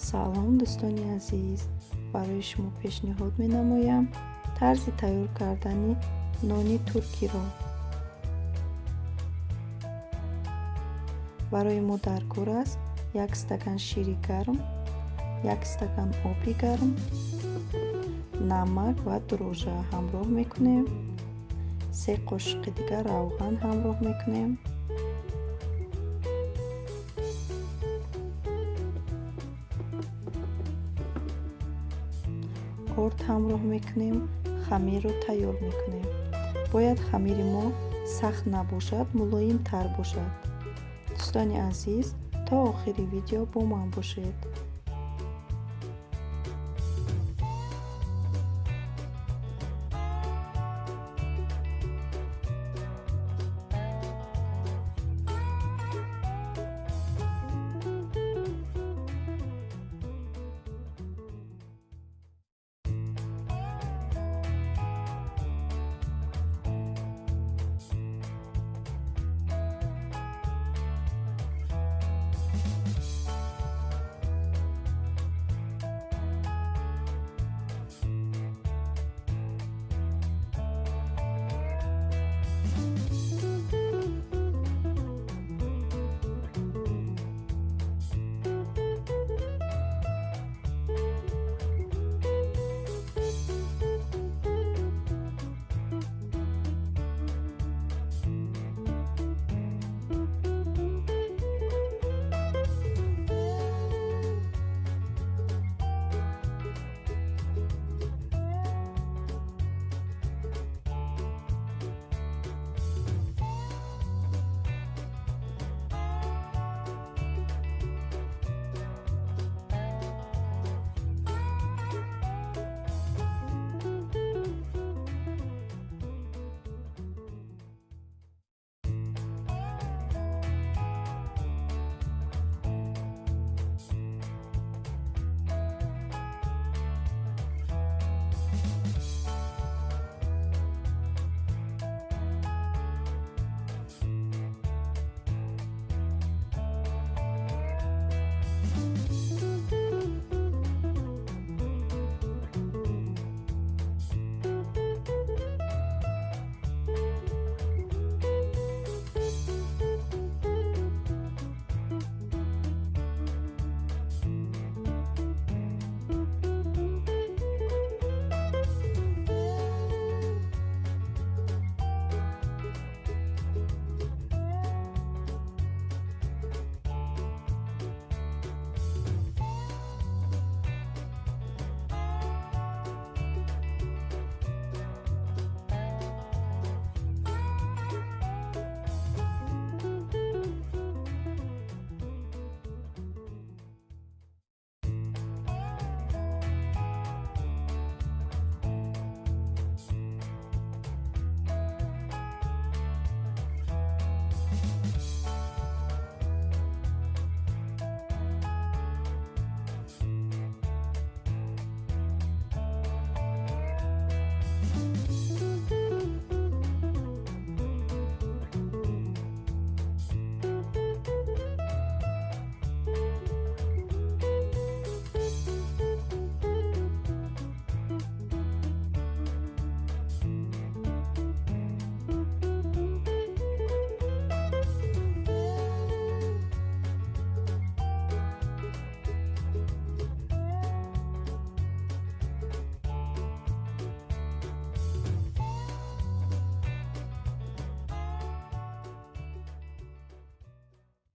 Салом, дӯстони азиз! Барои шумо пешниҳод менамоям тарзи тайёр кардани нони туркиро. Барои мо даркор аст 1 стакан шири гарм, 1 стакан оби гарм, намак ва дрожжа ҳамроҳ мекунем, 3 қошуқи дигар равған ҳамроҳ мекунем. Орд ҳамроҳ мекунем, хамирро тайёр мекунем. Бояд хамири мо сахт набошад, мулоимтар бошад. Дӯстони азиз, то охири видео бо ман бошед.